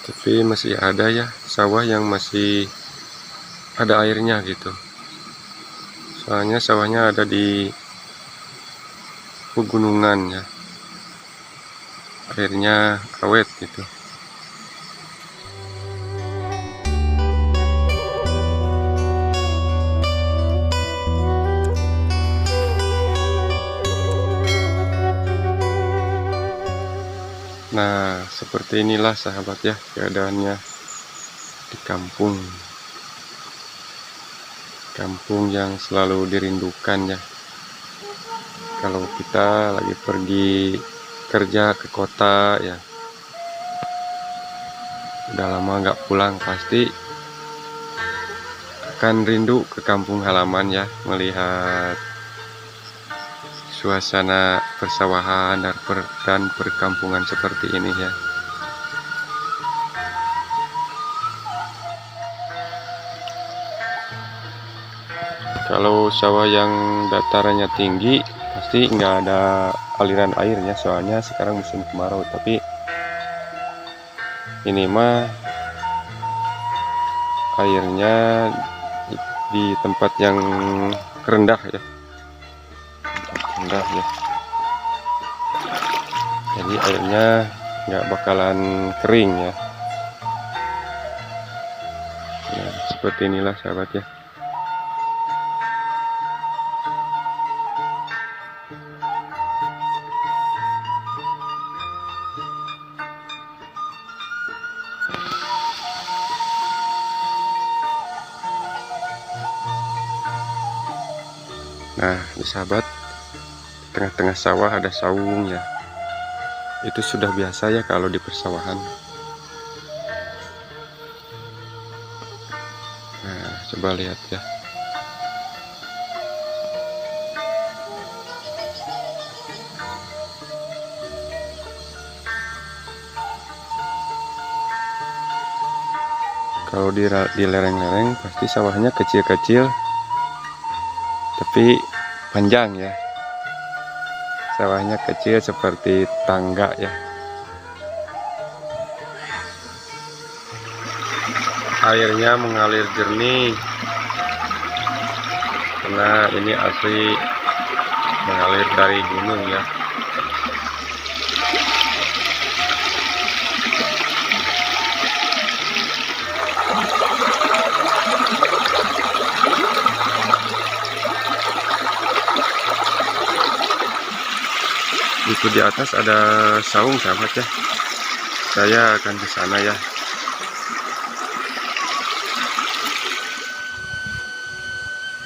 Tapi masih ada ya sawah yang masih ada airnya gitu. Soalnya sawahnya ada di pegunungan ya. Airnya awet gitu. Nah, seperti inilah sahabat ya keadaannya di kampung. Kampung yang selalu dirindukan ya. Kalau kita lagi pergi kerja ke kota ya, udah lama nggak pulang pasti akan rindu ke kampung halaman ya, melihat suasana persawahan dan perkampungan seperti ini ya. Kalau sawah yang datarannya tinggi pasti nggak ada aliran airnya, soalnya sekarang musim kemarau. Tapi ini mah airnya di tempat yang rendah ya, rendah ya, jadi airnya nggak bakalan kering ya. Nah, seperti inilah sahabat ya. Nah, ini sahabat, tengah-tengah sawah ada saung ya. Itu sudah biasa ya kalau di persawahan. Nah, coba lihat ya. Kalau di lereng-lereng pasti sawahnya kecil-kecil, tapi panjang ya. Sawahnya kecil seperti tangga ya. Airnya mengalir jernih karena ini asli mengalir dari gunung ya. Itu di atas ada saung sahabat ya. Saya akan ke sana ya.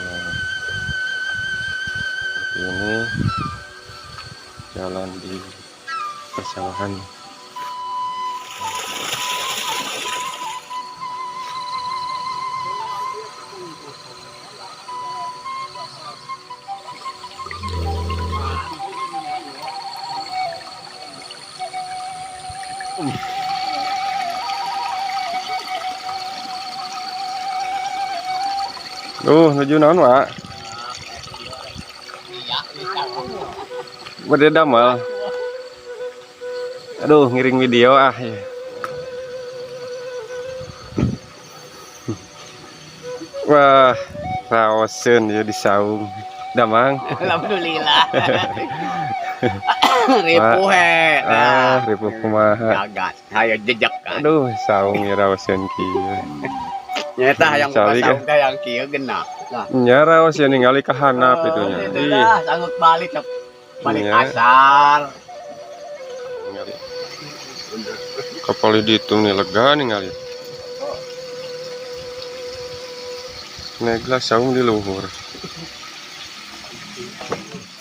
Nah, seperti ini jalan di persawahan. Duh, nuju naon, Wak? Bade damel. Aduh, ngiring video ah. Wah, raoseun ya di saung. Damang. Alhamdulillah. Ripuh he. Ah, ripuh kumaha. Gagas, hayo jejak kan. Aduh, saung ya raoseun kieu. Nyata hayang saung teh yang kieu genah. Lah. Nya raos ya ningali ka handap itu nya. Itu dah sanggup balik balik asal. Ningali. Kapal ditu nih lega ningali. Negla saung di luhur.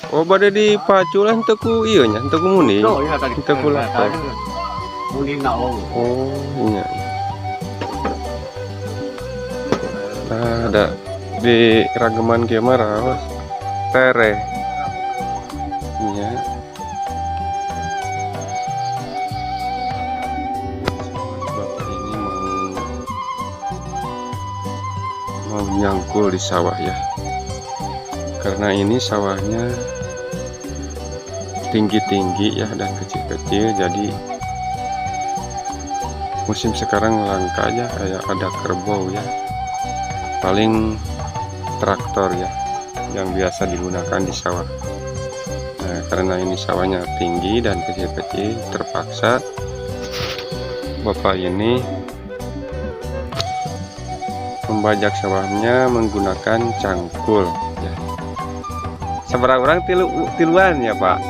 Oh, bade dipacu lah henteu ku ieu nya, henteu ku muni. Henteu ku lapar. Muni na oh. Oh, nya. Nah, ada di rageman kieu mah raos tereh. Nya. Bapak ini mau nyangkul di sawah ya. Karena ini sawahnya tinggi-tinggi ya dan kecil-kecil, jadi Musim sekarang langka ya, kayak ada kerbau ya. Paling traktor ya yang biasa digunakan di sawah. Nah, karena ini sawahnya tinggi dan kecil-kecil, terpaksa bapak ini membajak sawahnya menggunakan cangkul ya. Sabaraha orang, tilu tiluan ya, Pak?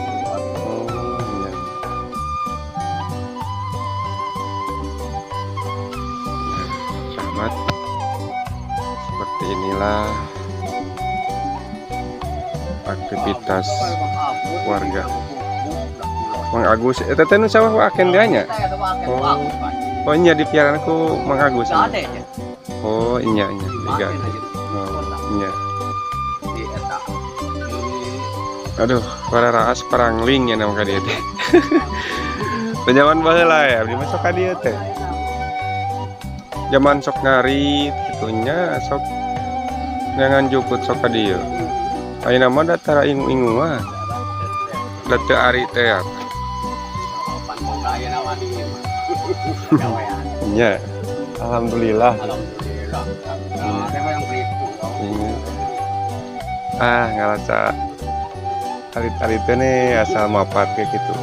Oh iya. Nah, sahabat, seperti inilah aktivitas warga. Mang Agus, eta teh nu sawah aken deui nya? Oh. Oh iya, di piaran ku Mang Agus. Oh iya iya, tiga. Oh iya. Aduh, para raas parangling ya nama ka dieu teh. Zaman baheula ya, abdi mah sok ka dieu teh. Zaman sok ngarit kitu nya, sok neangan jukut sok ka dieu. Ayeuna mah da tara ingu-ingu mah. Da teu ari teh ya. Nya. Alhamdulillah. Alhamdulillah. Iya. Ah, ngerasa arit-arit teh nih asal mapat kayak gitu.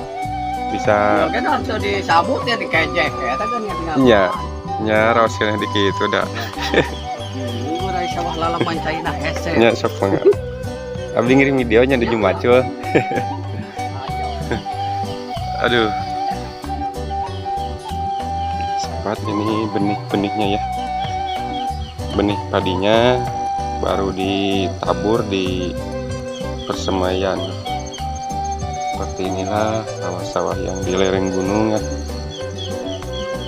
Bisa. Kan harus disabut ya, dikejek ya, kan ya. Nya. Nya raos keneh di kitu da. Ini sawah lalapan caina hese. Nya sok mangga. Abdi ngirim videonya di Jumacul. Aduh. Sahabat, ini benih-benihnya ya. Benih padinya baru ditabur di persemaian. Seperti inilah sawah-sawah yang di lereng gunung ya.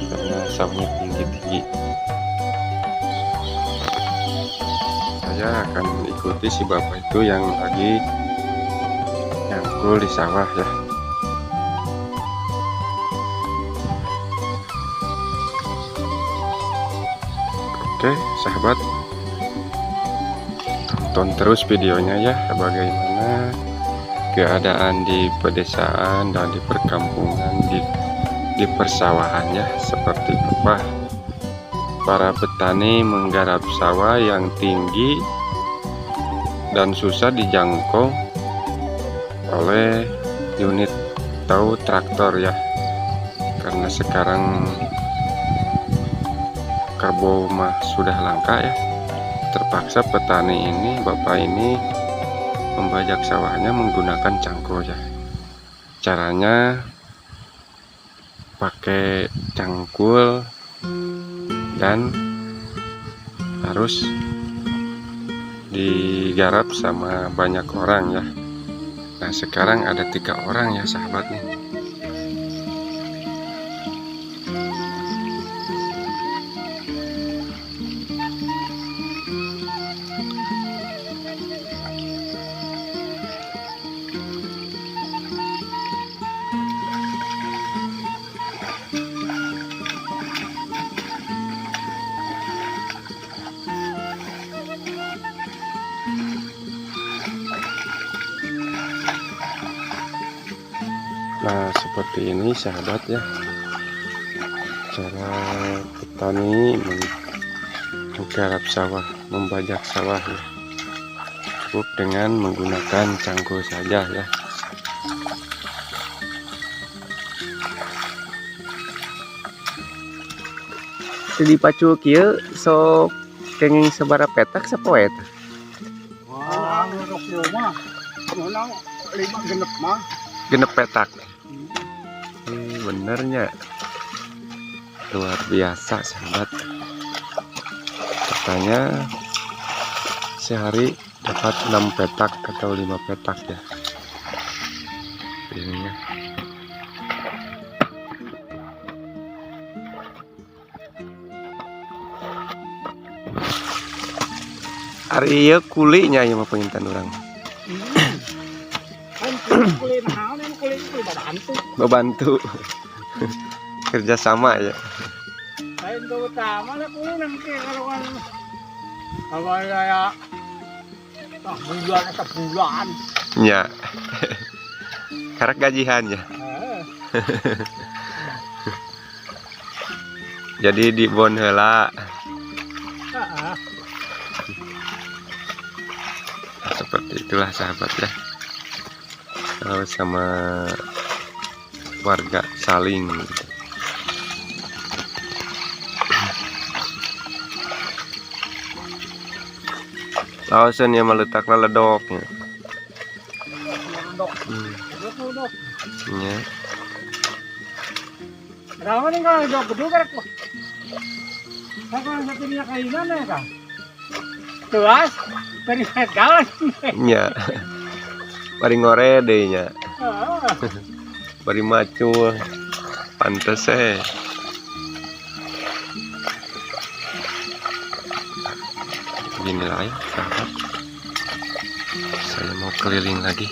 Karena sawahnya tinggi-tinggi. Saya akan ikuti si bapak itu yang lagi nyangkul di sawah ya. Oke sahabat, tonton terus videonya ya, bagaimana keadaan di pedesaan dan di perkampungan, di persawahan ya, seperti apa para petani menggarap sawah yang tinggi dan susah dijangkau oleh unit atau traktor ya, karena sekarang kerbau mah sudah langka ya. Terpaksa petani ini, bapak ini membajak sawahnya menggunakan cangkul ya. Caranya pakai cangkul dan harus digarap sama banyak orang ya. Nah sekarang ada 3 orang ya sahabat nih. Nah seperti ini sahabat ya, cara petani menggarap sawah, membajak sawah ya, cukup dengan menggunakan cangkul saja ya. Jadi pacu kieu sok kenging sabaraha petak sapoe teh? Wah, mah, 5 genep mah. Genep petak. Benernya luar biasa sahabat. Katanya sehari dapat 6 petak atau 5 petak ya. Ini ya. Ari ieu kulinya ieu mah pengintan urang. Kuli naon ini, kuli kuli babantu. Babantu. Kerjasama ya. Lain terutama lah kuli nang kalau kan kalau kayak bulan atau bulan. Ya. Karek gajian ya. Heeh. Jadi di bon heula. Heeh. Seperti itulah, sahabat ya. Kalau sama warga saling gitu. Laosan ya maletakna ledoknya. Ledok. Ledok ledok. Ya. Rawan nih kalau ledok gede karek. Saya satu minyak kainan ya kak. Tuas, beri galan. Nya. Bari ngore deui nya. Heeh. Bari macul. Pantes eh. Beginilah ya, sahabat. Saya mau keliling lagi.